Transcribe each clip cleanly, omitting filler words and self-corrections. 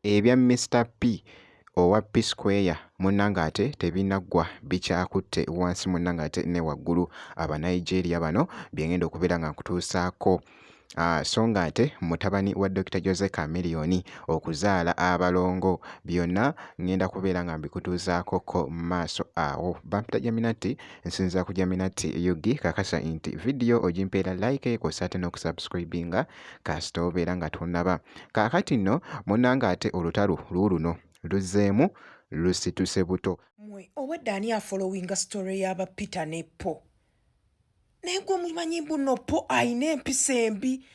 Ebya Mister P owa P Square munnange ate tebinaggwa bikyakutte wansi munnange ate ne waggulu. Abanigeria bano bye ngenda okubeera nga nkutuusaako. So nga ate mutabani wa Dokita Jose Chameleone okuzaala abalongo byonna ngenda kubeera nga mbikutuusaako ko mu maaso awo. Bampita Jaminati, nsinziira ku Jaminati UG. Kakasa nti vidiyo ogimpeera like kw'ossa ate n'okusubscribinga kasita obeera nga tonnaba. Kaakati nno munnange ate olutalo luuluno luzzeemu lusituse buto. Mwe obwedda ani afollowinga story ya ba Peter ne Po? Naye gwe mumanyi mbu no Po ayina empisa embi.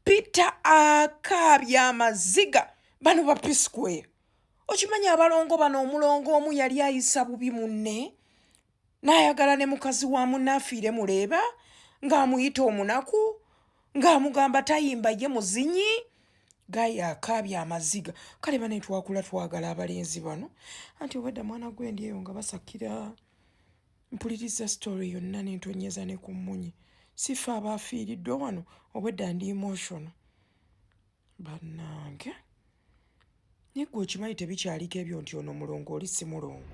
Peter akaabya amaziga bano ba P Square. Okimanyi abalongo bano omulongo omu yali ayisa bubi munne n'ayagala ne mukazi wa munne afiire muleeba ng'amuyita omunaku ng'amugamba tayimba ye muzinyi gayi akaabye amaziga kale bane twakula twagala abalenzi bano anti obwedda mwana gwendi eyo nga basakira mpuliriza story yonna nentonyeza ne ku mmunye sifa abaafiiriddwa wano obwedda ndi emotional bannange naye gwe okimanyi tebikyaliko ebyo nti ono mulongo oli si mulongo.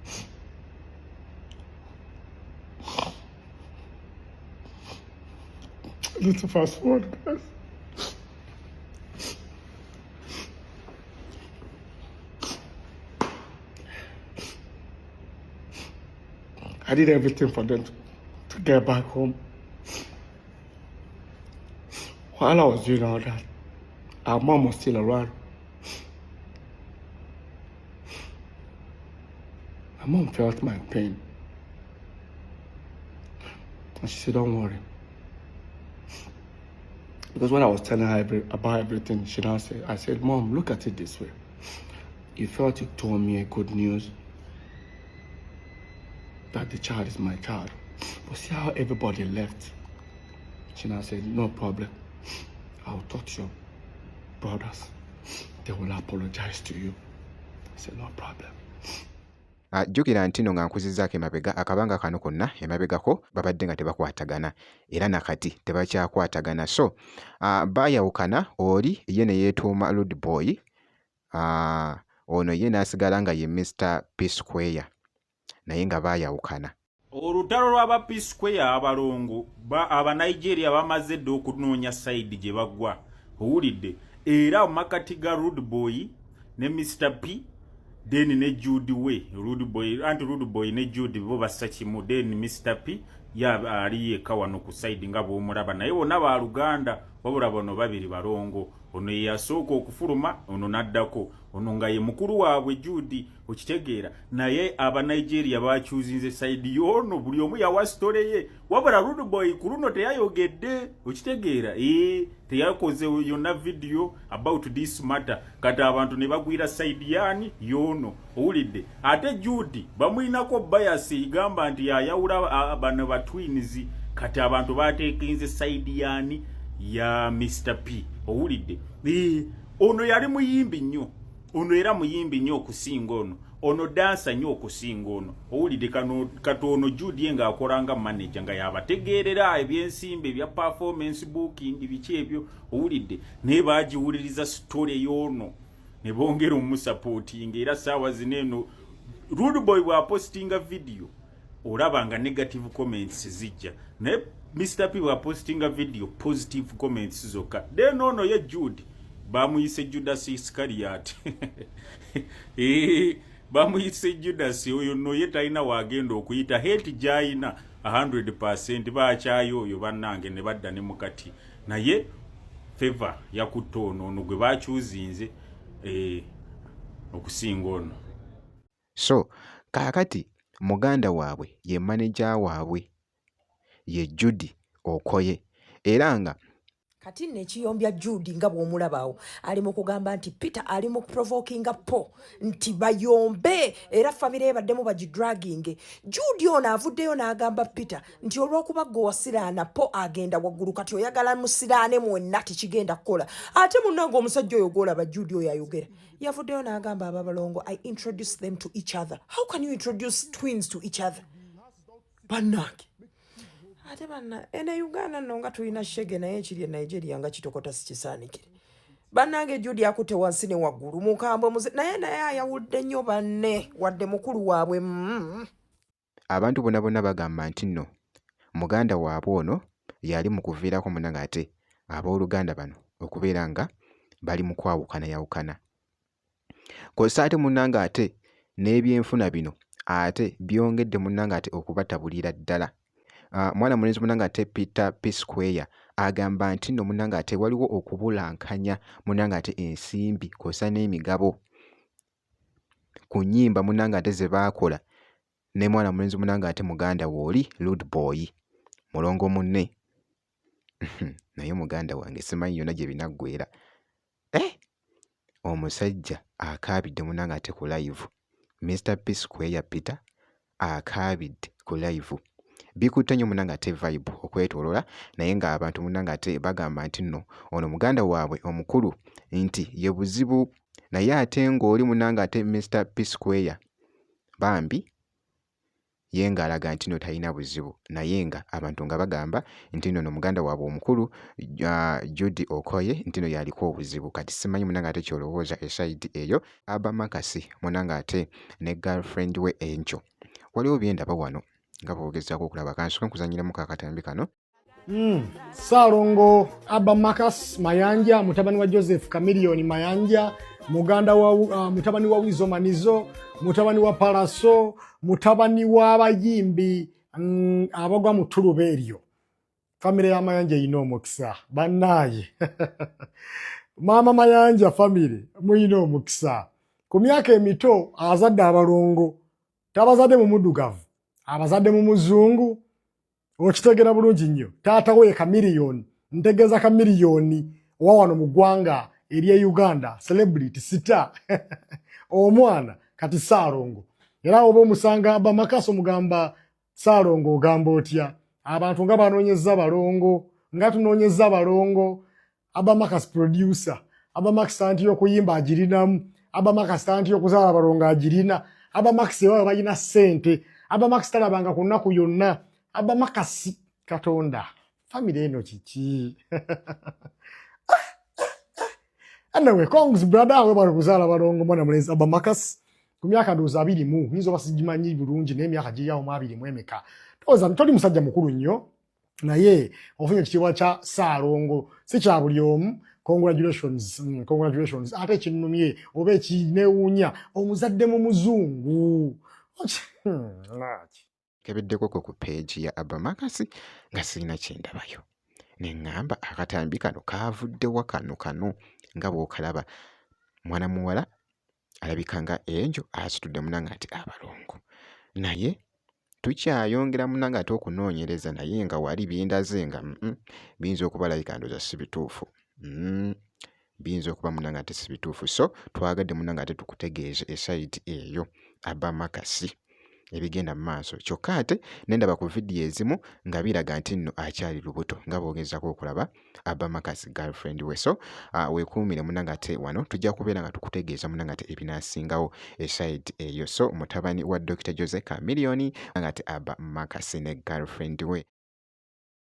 Let's fast forward, guys. I did everything for them to get back home. While I was doing all that, our mom was still around. My mom felt my pain. And she said, don't worry. Because when I was telling her about everything, she now said, I said, Mom, look at it this way. You felt you told me a good news that the child is my child. But see how everybody left. She now said, no problem. I'll touch your brothers. They will apologize to you. I said, no problem. Jjukira nti no nga nkuzizzaako emabega akabanga kano konna emabegako babadde nga tebakwatagana era na kati tebakyakwatagana so baayawukana oli ye ne yeetuuma Rude Boy ono ye n'asigala nga ye Mister P Square naye nga baayawukana. Olutalo lw'aba P Square abalongo aba Nigeria bamaze dda okunoonya sayidi gye bagwa owulidde era mu makkati ga Rude Boy ne Mister P then ne Jude we Rude Boy anti Rude Boy ne Jude bo bassa kimu then Mister P ya ali yekka wano ku sayidi nga bw'omulaba naye bonna ba Luganda wabula bano babiri balongo ono ye yasooka okufuluma ono n'addako ono nga ye mukulu waabwe Jude okitegeera naye aba Nigeria bakyuzinze sayidi y'ono buli omu yawa sitole ye wabula Rude Boy ku luno teyayogedde okitegeera teyakoze yonna video about this matter kati abantu ne bagwira sayidi yaani y'ono owulidde ate Jude bamuyinako bias egamba nti yayawula bano ba twins kati abantu bateekinze sayidi yaani ya Mr P owulidde ono yali muyimbi nnyo ono era muyimbi nnyo okusinga ono ono dansa nnyo okusinga ono owulidde kano kati ono Jude ye ng'akola nga manager nga yabategeerera ebyensimbi ebya performance booking biki ebyo owulidde naye baagiwuliriza story y'ono ne bongera omusupportinga era saawa zino eno Rude Boy bw'apostinga video olaba nga negative comments zijja naye Mr P bw'apostinga video positive comments zokka then ono ye Jude bamuyise Judas Iscariot bamuyise Judas oyo nno ye talina waagenda okuyita hate gy'ayina 100% bakyayo oyo bannange ne badda ne mukati naye favor yakutta ono ono gwe bakyuzinze okusinga ono. So kaakati muganda waabwe ye maneja waabwe ye Jude Okoye era nga Kati nno ekiyombya Jude nga bw'omulaba awo ali mu kugamba nti Peter ali mu provokinga Po nti bayombe era famire ye baddemu bagidraginge. Jude ono avuddeyo n'agamba Peter nti olw'okuba gwe wasiraana Po agenda waggulu kati oyagala musiraane mwenna tekigenda kukola. Ate munnange omusajja oyo gw'olaba Jude oyo ayogera yavuddeyo n'agamba ababalongo I introduce them to each other. How can you introduce twins to each other? Bannange ate banna ene Uganda nno nga tulina shege naye ekiri e Nigeria nga kitokota sikisaanikire. Bannange Judy akutte wansi ne waggulu mukambwe muze naye naye ayawudde nnyo banne wadde mukulu waabwe mm. Abantu bonna bonna bagamba nti nno muganda waabwe ono y'ali mu kuviirako munnange ate abooluganda bano okubeera nga bali mu kwawukanayawukana. Kw'ossa ate munnange ate n'ebyenfuna bino ate byongedde munnange ate okubatabulira ddala. Mwana mulenzi munnange ate Peter P Square agamba nti nno munnange ate waliwo okubulankanya munnange ate ensimbi kw'ossa n'emigabo ku nnyimba munnange ate ze baakola ne mwana mulenzi munnange ate muganda we oli Rude Boy mulongo munne. Naye muganda wange simanyi yonna gye binaggweera. Eh! Omusajja akaabidde munnange ate ku live. Mister P Square Peter akaabidde ku live. Bikutte nnyo munnange ate vibe okwetooloola naye ng'abantu munnange ate bagamba nti nno ono muganda waabwe omukulu nti ye buzibu naye ate ng'oli munnange ate Mister P Square bambi ye ng'alaga nti nno talina buzibu naye nga abantu nga bagamba nti nno ono muganda waabwe omukulu Judy Okoye nti nno y'aliko obuzibu. Kati simanyi munnange ate ky'olowooza esayidi eyo. Abba Marcus munnange ate ne girlfriend we Enjo. Waliwo bye ndaba wano nga bw'ogezaako okulaba. Kansooke nkuzannyiremu akatambi kano. Ssaalongo Abba Marcus Mayanja mutabani wa Joseph Chameleone Mayanja muganda wa mutabani wa Wizo Manizo mutabani wa Palaso mutabani w'abayimbi abagwa mu ttuluba eryo. Famire ya Mayanja erina omukisa bannaaye. Maama Mayanja famire muyina omukisa. Ku myaka emito azadde abalongo, tabazadde mu muddugavu, abazadde mu muzungu. Okitegera bulungi nnyo. Taata we ye Chameleone, ntegeeza Chameleone owa wano mu ggwanga ery'e Uganda, celebrity star. Omwana kati Ssaalongo, era oba omusanga Abba Marcus omugamba Ssaalongo ogamba otya? Abantu nga banoonyezza balongo, nga tunoonyezza balongo. Abba Marcus producer, Abba Marcus talent y'okuyimba agirinamu, Abba Marcus talent y'okuzaala balongo agirina, Abba Marcus ewaabwe balina ssente, Abba Marcus talabanga ku nnaku yonna, Abba Marcus Katonda, famire eno kiki? Anyway, congs brother, webale kuzaala balongo mwana mulenzi Abba Marcus. Ku myaka ndowooza 20, nyinza oba sigimanyi bulungi naye emyaka giri awo mu 20 emeka. Ndowooza toli musajja mukulu nnyo naye ofunye ekitiibwa kya Ssaalongo, si kya buli omu. Congratulations, congratulations. Ate ekinnumye oba ekineewuunya omuzadde mu muzungu. Nkebeddeko ku page ya Abba Marcus nga sirina kye ndabayo. Ne ŋŋamba akatambi kano kaavudde wa kano kano nga bw'okalaba. Mwana muwala alabika nga Enjo asitudde munnange ate abalongo. Naye tukyayongera munnange ate okunoonyereza naye nga wali bindaze nga biyinza okuba alabika ndowooza si bituufu. Biyinza okuba munnange ate si bituufu. So twagadde munnange ate tukutegeeze esayidi eyo Abba Marcus ebigenda mu maaso. Kyokka ate ne ndaba ku vidiyo ezimu nga biraga nti nno akyali lubuto nga bw'ogezaako okulaba Abba Marcus girlfriend we. So weekuumire munnange ate wano tujja kubeera nga tukutegeeza munnange ate ebinaasingawo esayidi eyo. So mutabani wa Dr. Jose Chameleone nga ate Abba Marcus ne girlfriend we.